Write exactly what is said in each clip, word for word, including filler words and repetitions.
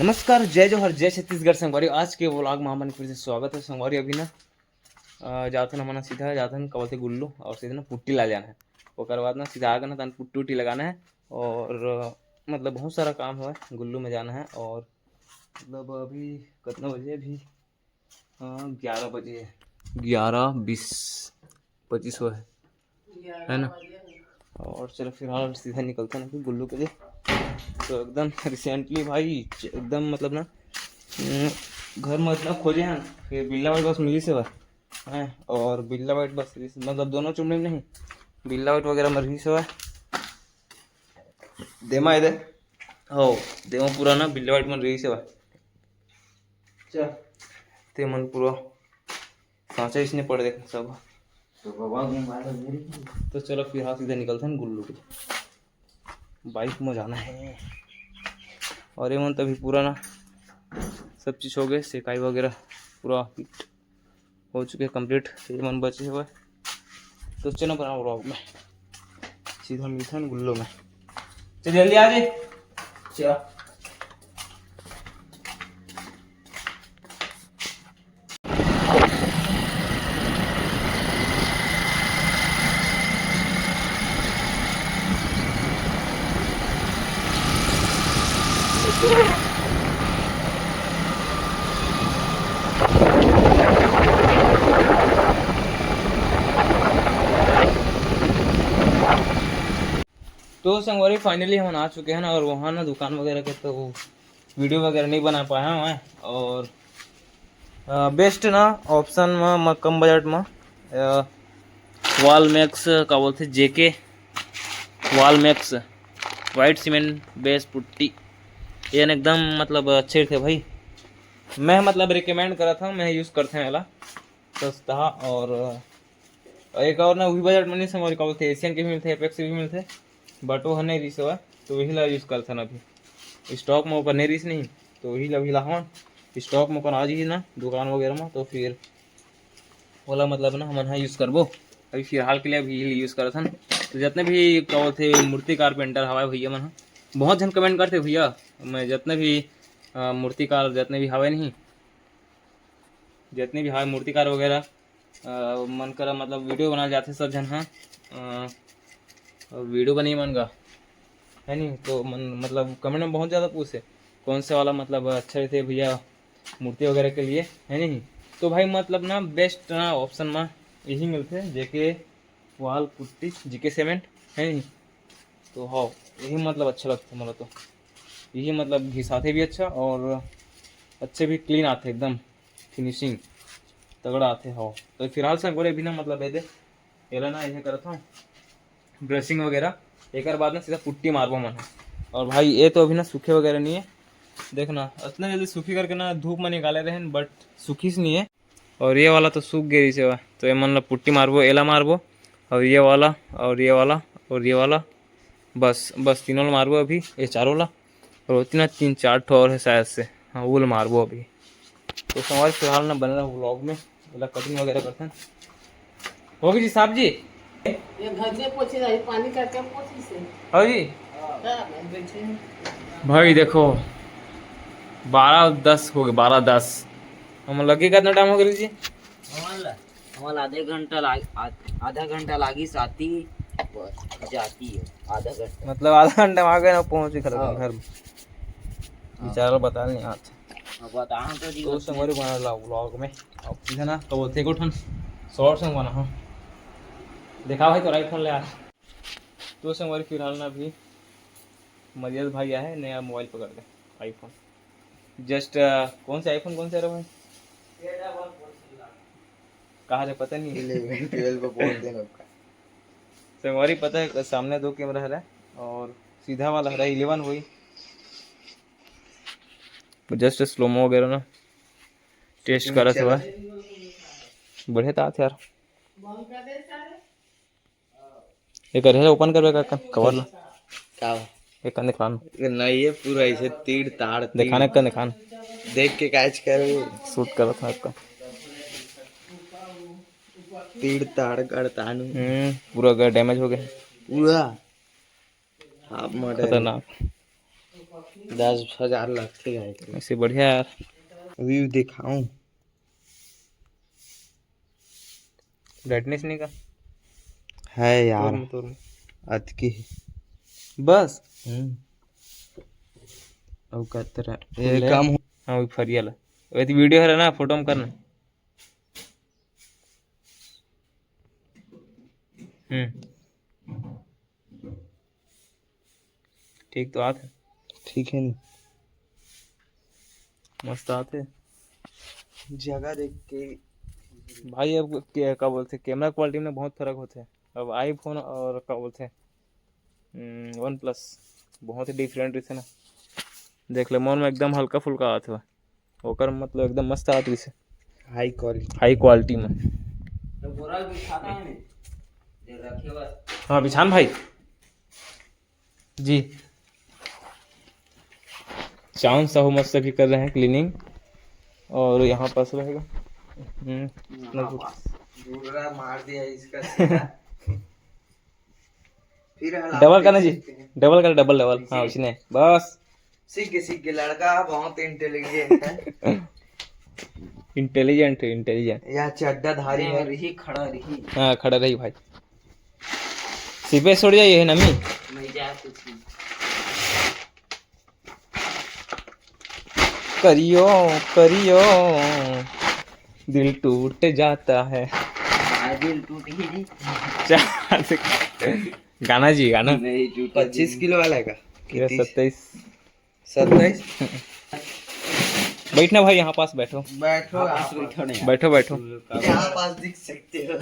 नमस्कार, जय जोहार, जय छत्तीसगढ़ संगवारी। आज के व्लॉग में हमन फिर से स्वागत है संगवारी। अभी ना अ, जाथन हमन सीधा जाथन का बोलथे गुल्लू और सीधा ना पुट्टी ला जाना है। ओकर बाद ना सीधा आगे ना तन पुट्टी उट्टी लगाना है और अ, मतलब बहुत सारा काम है गुल्लू में जाना है। और मतलब अभी कितना बजे अभी? हाँ, ग्यारह बजे है, ग्यारह बीस पच्चीस हुआ है, है ना? और चलो फिलहाल सीधा निकलते हैं अभी गुल्लू के लिए। तो एकदम रिसेंटली भाई एकदम मतलब ना हम्म, घर में इतना खोजे हैं, फिर बिल्ला वाइट बस मिली से बा, हैं? और बिल्ला वाइट बस रिहिस, मतलब दोनों चुमड़ी में नहीं, बिल्ला वाइट वगैरह में रिहिस बा। देमा ए दे, हो, देमा पूरा ना बिल्ला वाइट में रिहिस बा। चल, ते मन पूरा सांचा इसने पड़ देख सब। तो बाबा घूम आए तो मेरी की। तो चलो फिर हाँ सीधा निकलते हैं गुल्लू के। बाइक में जाना है। और ये मन तभी पूरा ना सब चीज़ हो गए, सेकाई वगैरह पूरा फिट हो चुके हैं, कंप्लीट। ये मन बचे हुए, तो चलो बनाओ व्लॉग में, सीधा मिलते हैं गुल्लू में। चल जल्दी आ जाए। चलो। तो संगवारी, फाइनली हमन आ चुके हैं ना, और वहाँ ना दुकान वगैरह के तो वीडियो वगैरह नहीं बना पाया हूँ मैं। और बेस्ट ना ऑप्शन में, में कम बजट में वॉल मैक्स का बोलते, JK wall max white cement base putty, ये एकदम मतलब अच्छे थे भाई। मैं मतलब रिकमेंड करा था, मैं यूज़ करते हैं वाला सस्ता। और एक और ना वही बजट में नहीं समझ का बोलते, एशियन के भी मिलते, एपेक्स के भी मिलते, बट वो नहीं रिस हुआ, तो वही ला यूज़ करते ना अभी। स्टॉक में ओकर नहीं रिस नहीं, तो वही ला भी लाहन। स्टॉक में ओकर आ जाही ना दुकान वगैरह में, तो फिर ओला मतलब ना हमन हा यूज़ करबो। अभी फिलहाल के लिए अभी यूज़ करत हन। तो जितने भी का बोलथे मूर्ति कारपेंटर हवाए भैया मन हा, बहुत झन कमेंट करते भैया, मैं जितने भी अ, मूर्तिकार जितने भी हवे नहीं, जितने भी हवे मूर्तिकार वगैरह अ, मन करा मतलब वीडियो बना जाथे सब झन हा, अ, वीडियो बनाई मन गा, है नहीं? तो मन मतलब कमेंट में बहुत ज़्यादा पूछे कौन से वाला मतलब अच्छा रहते भैया मूर्ति वगैरह के लिए, है नहीं? तो भाई मतलब ना बेस्ट ना ऑप्शन में यही मिलते, जेके वॉल पुट्टी, जीके सीमेंट, है नहीं? तो हाँ, यही मतलब अच्छा लगता मोला तो। यही मतलब घिसाथे भी अच्छा और अच्छे भी क्लीन आथे, एकदम फिनिशिंग तगड़ा आथे। हाँ, तो फिलहाल संगवारी अभी ना मतलब ये दे, एला ना ये करत हूँ ब्रशिंग वगैरह, एकर बाद ना सीधा पुट्टी मारबो मन। और भाई ये तो अभी ना सूखे वगैरह नहीं है, देखना इतना जल्दी सूखी करके ना धूप में निकाले रहे, बट सूखीस नहीं है। और ये वाला तो सूख गए से, तो ये मन ला पुट्टी मारबो, एला मारबो, और ये वाला, और ये वाला, और ये वाला, बस बस तीनों ला मारबो अभी, ये चारों ला। और उतना तीन चार ठो और है शायद से, हाँ वो ला मारबो अभी। तो संगवारी फिलहाल ना बने रहो व्लॉग में, एला कटिंग वगैरह करते हैं। होगी जी साहब जी। ये घर में पोछे जाए, पानी करके पोछी से। हाँ जी। हाँ, बैठे हैं। भाई देखो, बारह दस हो गए, बारह दस। हम लगे कितना टाइम हो गया जी? हमारा, हमारा आधे घंटा लाग, आध-, आधा घंटा लागी साथी बस जाती है, आधा घंटा। मतलब आधा घंटा में आ गए ना, पहुंच गए हाँ। घर में। हाँ। बेचारा बता नहीं आज। अब बताओ तो जी, तो बस संगवारी बना ला व्लॉग में। अब सीधा ना तो बोलते को ठन शॉर्ट्स में बना हो। देखा भाई तो राइट फोन ले आ। तो संगवारी फिलहाल ना अभी मरियस भाई आया है नया मोबाइल पकड़ के, आईफोन। जस्ट कौन से आईफोन कौन से आ रहा भाई? कहा रे पता नहीं। इलेवन ट्वेल्व पे बोल देना उसका। संगवारी पता है सामने दो कैमरा है और सीधा वाला है इलेवन हुई। जस्ट स्लोमो वगैरह ना टेस्ट करा था। बढ़िया था यार। एक अरे ओपन करबे का कवर ला। का? एक कान दिखान। नहीं, ये पूरा ऐसे तीर ताड़ तीर। दिखाने का दिखान। देख के कैच कर। शूट करत है आपका। तीर ताड़ गड़तानु। हम्म, पूरा घर डैमेज हो गया। पूरा। Half murder. खतरनाक। दस हजार लगथे भाई। ऐसे बढ़िया यार। व्यू दिखाऊं? ब्राइटनेस नहीं का है यार। तोर में, तोर में। अतकी ही। बस। हम्म। अउ कतरा? ये ले। काम हो। हाँ, वो फरिया ला। वैसे वीडियो हरे ना, फोटो में करना। हम्म। ठीक तो आत हे। ठीक है नी। मस्त आत हे। जगह देख के। भाई, अब के, का बोलथे, कैमरा क्वालिटी में बहुत फर्क होथे। अब आईफोन और का बोलथे, हम्म, वन प्लस, बहुत ही डिफरेंट रहिथे ना। देख ले, मोर में एकदम हल्का फुल्का आत हे, ओकर मतलब एकदम मस्त आत रहिसे। High quality. हाई क्वालिटी में। तो बोरा बिछाना है नहीं? ये रखे हुआ। हाँ, बिछान भाई। जी। चांद साहू मस्त अभी कर रहे हैं क्लीनिंग, और यहाँ पास रहेगा। हम्म, यहाँ पास। दूसरा मार दिया इसका सीधा। फिर हालात डबल करना देख जी, सकते हैं। डबल कर, डबल, डबल। हाँ, ऐसे। उसने बस। सीख गए, सीख गए, लड़का बहुत इंटेलिजेंट है। इंटेलिजेंट है, इंटेलिजेंट। यह चड्डा धारी है। रही, खड़ा रही। हाँ, खड़ा रही भाई। सिपे छोड़ जाइए, है नमी। नहीं जा कुछ नहीं। करियो, करियो, दिल टूट जाता है। हाँ, दिल टूट ही जी। चार। गाना जी, गाना। नहीं टूट। पच्चीस किलो वाला है का? ये कितनी? सत्ताईस। सत्ताईस। बैठना भाई, यहाँ पास बैठो। बैठो, हाँ, आप बैठो नहीं। बैठो, बैठो। यहाँ पास दिख सकते हो।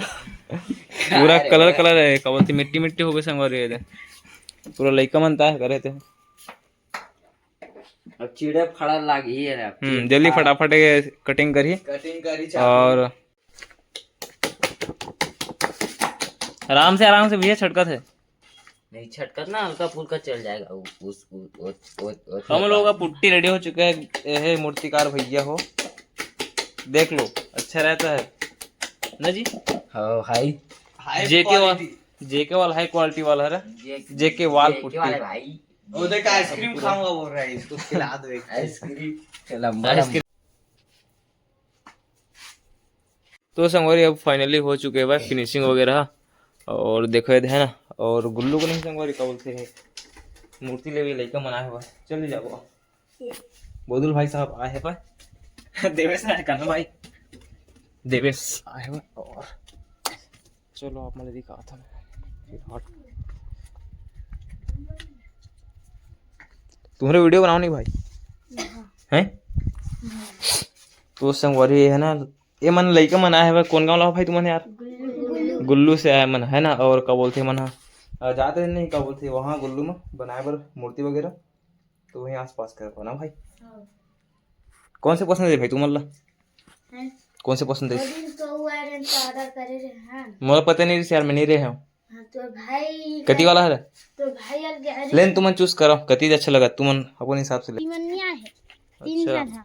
पूरा अरे कलर वाह। कलर है, का बोलते, मिट्टी मिट्टी हो गए संगवारी, ये दे। पूरा लइका मन ता करे थे। अब चीड़े फड़ा लागी है रे, अब हम्म, चीड़े जल्दी फड़ा। फटाफट ये कटिंग करी। कटिंग करी, चाकू। और आराम से, आराम से भैया, छटकत है। नहीं छटकत ना, हल्का फुल्का चल जाएगा। उ-, उस, उ-, उ-, उ-, उ-, हम लोगों का पुट्टी रेडी हो चुका है। ये है मूर्तिकार भैया हो, देख लो, अच्छा रहता है ना जी। हाँ भाई। हाई जेके वाला, क्वालिटी। जेके वाला हाई क्वालिटी वाला है रे। जे-, जेके वाल जेके पुट्टी। वाले भाई। वो देख, आइसक्रीम खाऊंगा बोल रहा है, इसको खिला दो एक। आइसक्रीम लंबा आइसक्रीम। लंबा। तो संगवारी, अब फाइनली हो चुके हे फिनिशिंग वगैरह। और देखो ये है ना, और गुल्लू को नहीं संगवारी, का बोलते हैं, मूर्ति लेवे लइका मन आए हे बस, चल जाबो। बोदुल भाई साहब आए हे पर देवेश ना, कान्हा भाई, देवेश आए हे। और चलो, आप मन ल दिखात हन। फिर हट। तुम्हरे वीडियो बनाओ नहीं भाई? हैं? तो संगवारी है ना, ये मन लइका मन आए हे, कोन गाँव ला हो भाई तुमन यार? गुल्लू। गुल्लू से आए मन है ना, और का बोलथे मन ह, अ, जाते नहीं, का बोलथे, वहाँ गुल्लू में बनाए बर मूर्ति वगैरह, तो वहीं आसपास कर ना भाई। हाँ। कौन से पसंद है भाई तुमन ला? हैं? कौन से पसंद है? वो दिन तो वो आयरन का ऑर्डर करे रहे हैं। मोला पता नहीं यार, मैं नहीं रहे हूँ। हाँ, तो भाई कति वाला है? तो भाई यार गहरी लेन तुमन चूज करो, कति अच्छा लगा तुमन अपन हिसाब से ले। तीन मन नहीं आए हैं। तीन अच्छा। जन है।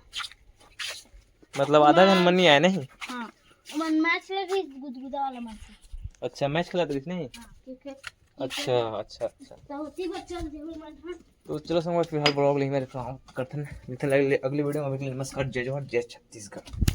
मतलब आधा जन मन नहीं आए नहीं? हाँ, मन मैच ले भी गुदगुदा वाला मन से। अच्छा, मैच खेलत रहिस नहीं? हाँ, क्रिकेट। अच्छा, अच्छा, अच्छा। तो होती बच्चा जरूर मन, हाँ। तो चलो संगवारी, फिलहाल ब्लॉग यहीं में रखता हूँ, करते हैं, मिलते हैं अगले, अगली वीडियो में। अभी के लिए नमस्कार, जय जोहार, जय छत्तीसगढ़।